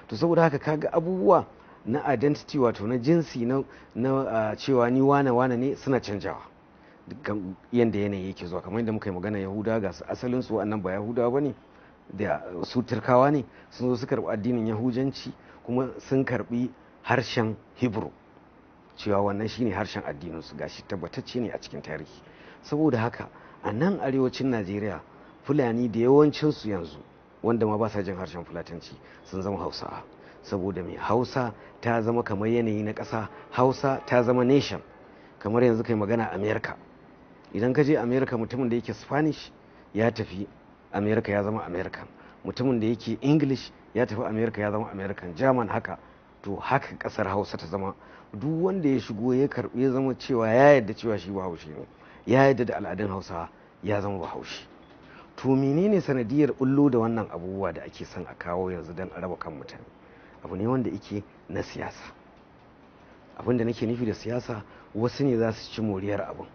To saboda haka kaga abubuwa na identity, wato na jinsi, na cewa ni wane wane ne, suna canjawa dukkan yanda yanayi yake zuwa. Kamar yadda muka yi magana, Yahuda ga su asalin su wannan ba Yahudawa bane, da su Turkawa ne, sun zo su karbi addinin Yahudanci kuma sun karbi harshen Hebrew, cewa wannan shine harshen addinin su, gashi tabbatacce ne a cikin tarihi. Saboda haka a nan arewacin Najeriya, Fulani da yawancin su yanzu wanda ma ba sa jin harshen Fulatanci sun zama Hausawa. Saboda mai? Hausa ta zama kamar yanayi na ƙasa, Hausa ta zama nation. Kamar yanzu kai magana America, idan ka je America, mutumin da yake Spanish ya tafi America ya zama American, mutumin da yake English ya tafi America ya zama American, German haka. To haka kasar Hausa ta zama, duk wanda ya shigo ya karbi, ya zama cewa ya yarda cewa shi Bahaushe ne, ya yarda da al'adun Hausa, ya zama Bahaushe. To menene sanadiyar bullo da wannan abubuwa da ake son a kawo yanzu don a raba kan mutane? Abu ne wanda yake na siyasa. Abin da nake nufi da siyasa, wasu ne za su ci moriyar abin.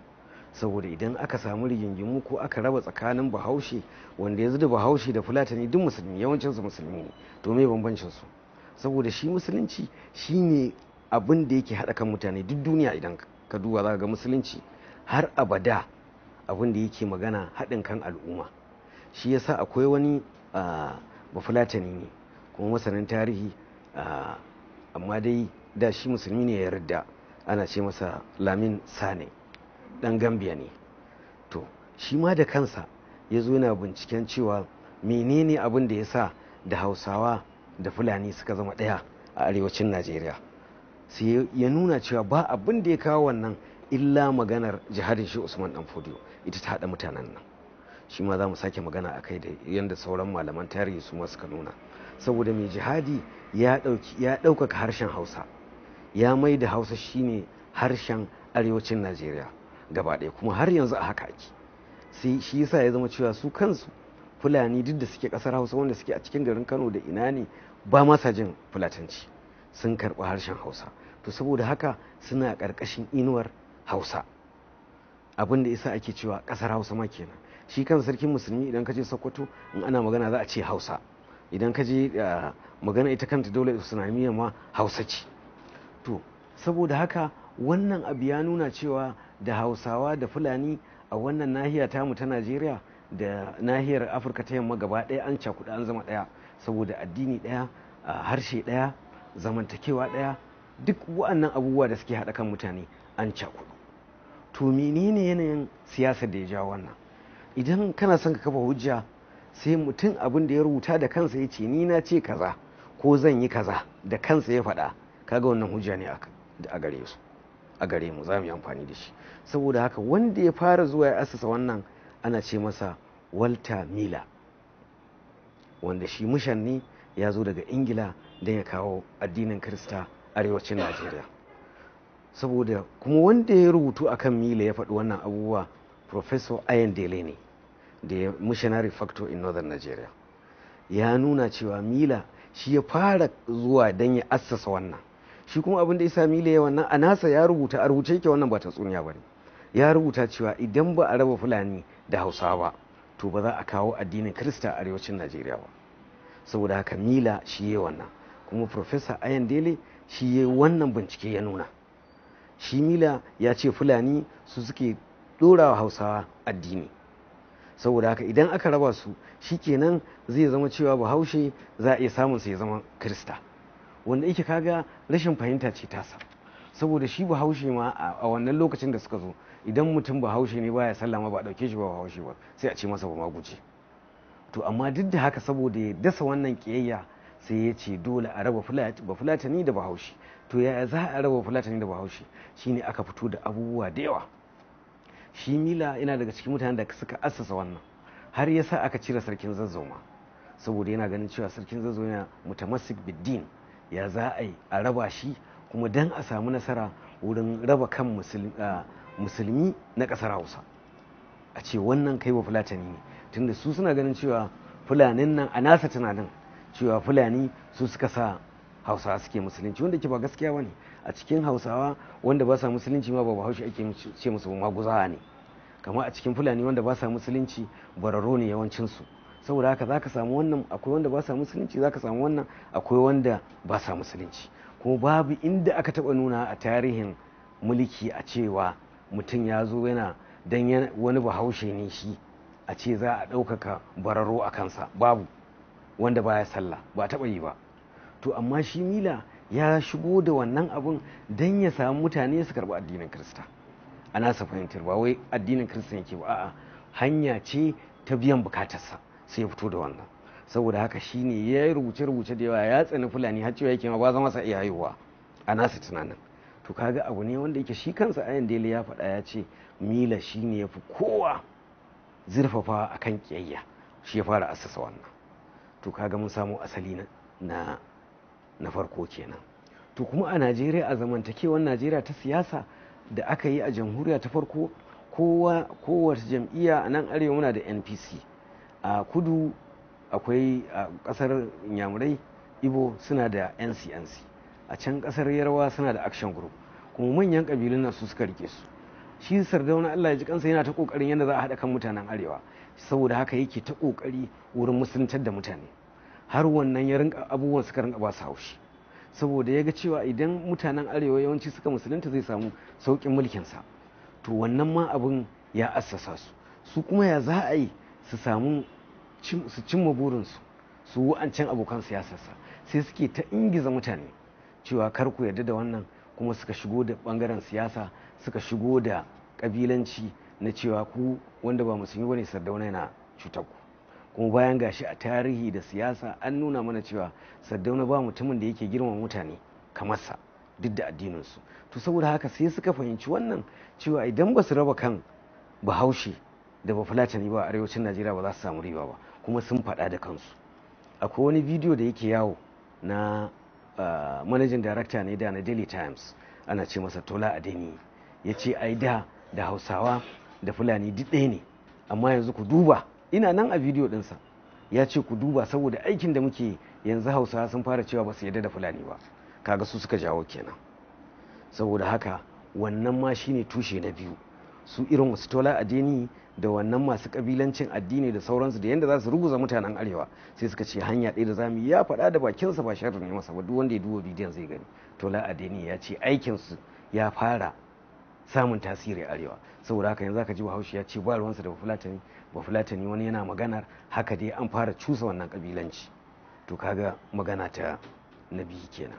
Saboda idan aka samu rigingimu ko aka raba tsakanin Bahaushe, wanda yanzu da Bahaushe da Fulatani duk Musulmi, yawancinsu Musulmi ne, to me bambancin su? Saboda shi Musulunci shine abin da yake haɗa kan mutane duk duniya. Idan ka duba za ga Musulunci har abada abin da yake magana haɗin kan al'umma. Shi yasa akwai wani Bafulatani ne kuma masanin tarihi, amma dai da shi Musulmi ne ya yarda, ana ce masa Lamin Sane, dan Gambia ne. To shi ma da kansa ya zo yana binciken cewa menene abin da ya sa da Hausawa da Fulani suka zama ɗaya a arewacin Najeriya. Sai ya nuna cewa ba abin da ya kawo wannan illa maganar jihadin shi Usman Dan Fodiyo, ita ta haɗa mutanen nan. Shi ma za mu sake magana a kai da yadda sauran malaman tarihi su ma suka nuna. Saboda mai? Jihadi ya ɗaukaka harshen Hausa, ya mai da Hausa shine harshen arewacin Najeriya gaba ɗaya, kuma har yanzu a haka ake. Sai shi yasa ya zama cewa su kansu Fulani duk da suke ƙasar Hausa, wanda suke a cikin garin Kano da ina ne, ba ma sa jin Fulatanci, sun karɓi harshen Hausa. To saboda haka suna ƙarƙashin inuwar Hausa. Abin da isa ake cewa ƙasar Hausa ma kenan. Shi kan sarkin Musulmi, idan ka je Sokoto, in ana magana za a ce Hausa. Idan ka je magana ita kanta daular Islamiyya ma Hausa ce. To saboda haka wannan abu ya nuna cewa da Hausawa da Fulani a wannan nahiya tamu ta Najeriya da nahiyar Afirka ta Yamma gaba ɗaya an cakuɗa an zama ɗaya, saboda addini ɗaya, harshe ɗaya, zamantakewa ɗaya, duk wa'annan abubuwa da suke haɗa kan mutane an cakuɗu. To menene yanayin siyasar da ya jawo wannan? Idan kana son ka kafa hujja, sai mutum abin da ya rubuta da kansa ya ce ni na ce kaza ko zan yi kaza, da kansa ya faɗa, kaga wannan hujja ne a gare su, a gare mu, za mu yi amfani da shi. Saboda haka wanda ya fara zuwa ya asasa wannan ana ce masa Walter Miller, wanda shi mushan ne, ya zo daga Ingila don ya kawo addinin Kirista arewacin Najeriya. Saboda kuma wanda ya rubutu akan Miller ya faɗi wannan abubuwa, Professor Ayandele ne, da Missionary Factor in Northern Nigeria, ya nuna cewa Miller shi ya fara zuwa don ya assasa wannan. Shi kuma abin da isa Miller ya wannan, a nasa ya rubuta, a rubuce yake, wannan ba tatsuniya ba ne, ya rubuta cewa idan ba a raba Fulani da Hausawa ba, to ba za a kawo addinin Kirista a arewacin Najeriya ba. Saboda haka Miller shi ya wannan, kuma Professor Ayandele shi ya wannan bincike ya nuna. Shi Miller ya ce Fulani su suke dora wa Hausawa addini, saboda haka idan aka raba su, shikenan zai zama cewa Bahaushe za a iya samun sa ya zama Kirista, wanda yake kaga rashin fahimta ce tasa. Saboda shi Bahaushe ma a wannan lokacin da suka zo, idan mutum Bahaushe ne baya sallah ma ba a dauke shi ba Bahaushe ba, sai a ce masa ba maguje. To amma duk da haka, saboda ya dasa wannan kiyayya, sai ya ce dole a raba Bafulatani da Bahaushe. To yaya za a raba Bafulatani da Bahaushe? Shine aka fito da abubuwa da yawa. Shi Miller yana daga cikin mutanen da suka assasa wannan, har yasa aka cire sarkin Zazzau ma, saboda yana ganin cewa sarkin Zazzau yana mutamassik biddin, ya za a yi a raba shi, kuma dan a samu nasara wurin raba kan Musulmi na ƙasar Hausa, a ce wannan kai Bafulatani ne, tunda su suna ganin cewa Fulanin nan, a nasa tunanin cewa Fulani su suka sa Hausawa suke Musulunci, wanda ke ba gaskiya bane. A cikin Hausawa wanda ba sa Musulunci ma ba Bahaushe ake ce musu ba, Maguzawa ne. Kamar a cikin Fulani wanda ba sa Musulunci, Bararo ne yawancinsu. Saboda haka zaka samu wannan akwai wanda ba sa musulunci, zaka samu wannan akwai wanda ba sa musulunci. Kuma babu inda aka taba nuna a tarihin mulki a cewa mutum ya zo yana dan wani bahaushe ne shi a ce za a ɗaukaka bararo a kansa, babu wanda baya sallah, ba taɓa yi ba. To amma shi Mila ya shigo da wannan abun don ya samu mutane su karɓi addinin Kirista. A nasa fahimtar ba wai addinin Kirista yake ba, a'a, hanya ce ta biyan bukatarsa sai ya fito da wannan. Saboda haka shine ya yi rubuce-rubuce da yawa, ya tsani Fulani har cewa yake ma ba zama sa iya haihuwa a nasa tunanin. To kaga abu ne wanda yake shi kansa Ayan Dele ya faɗa, ya ce Mila shine ya fi kowa zurfafa akan kiyayya, shi ya fara assasa wannan. To kaga mun samu asali na na farko kenan. To kuma a Najeriya, a zamantakewar Najeriya ta siyasa da aka yi a jamhuriya ta farko, kowace jam'iyya a nan arewa muna da NPC, a kudu akwai, a kasar Inyamurai Ibo suna da NCNC, a can kasar Yarwa suna da Action Group, kuma manyan kabilun nan su suka rike su. Shi Sardauna, Allah ya ji kansa, yana ta kokarin yadda za a haɗa kan mutanen arewa. Saboda haka yake ta kokari wurin musuluntar da mutane, har wannan ya rinka abubuwan suka rinka ba su haushi, saboda ya ga cewa idan mutanen arewa yawanci suka musulunta zai samu sauƙin mulkinsa. To wannan ma abin ya assasa su. Su kuma ya za a yi su samu su cimma burinsu, su wa'ancan abokan siyasarsa, sai suke ta ingiza mutane cewa kar ku yarda da wannan. Kuma suka shigo da bangaren siyasa, suka shigo da kabilanci na cewa ku wanda ba musulmi bane, Sardauna yana cutar ku. Kuma bayan gashi a tarihi da siyasa an nuna mana cewa Sardauna ba mutumin da yake girmama mutane kamar sa, duk da addininsu. To saboda haka sai suka fahimci wannan, cewa idan ba su raba kan Bahaushe da Bafulatani ba a arewacin Najeriya, ba za su samu riba ba. Kuma sun faɗa da kansu. Akwai wani bidiyo da yake yawo na managing director ne da na Daily Times, ana ce masa Tola Adeni, ya ce ai da da Hausawa da Fulani duk ɗaya ne, amma yanzu ku duba, ina nan a bidiyo ɗinsa, ya ce ku duba, saboda aikin da muke yanzu Hausawa sun fara cewa ba su yarda da Fulani ba. Kaga su suka jawo kenan. Saboda haka wannan ma shine tushe na biyu, su irin wasu Tola Adeni da wannan masu kabilancin addini da sauransu, da yadda za su ruguza mutanen arewa, sai suka ce hanya ɗaya da zamu yi. Ya faɗa da bakinsa, ba sharri ne masa ba, duk wanda ya duba bidiyon zai gani. Tola Adeni ya ce aikinsu ya fara samun tasiri a arewa, saboda haka yanzu aka ji Bahaushe ya ce ba ruwansa da Bafulatani, Bafulatani wani yana maganar haka dai an fara cusa wannan kabilanci. To kaga magana ta na biyu kenan.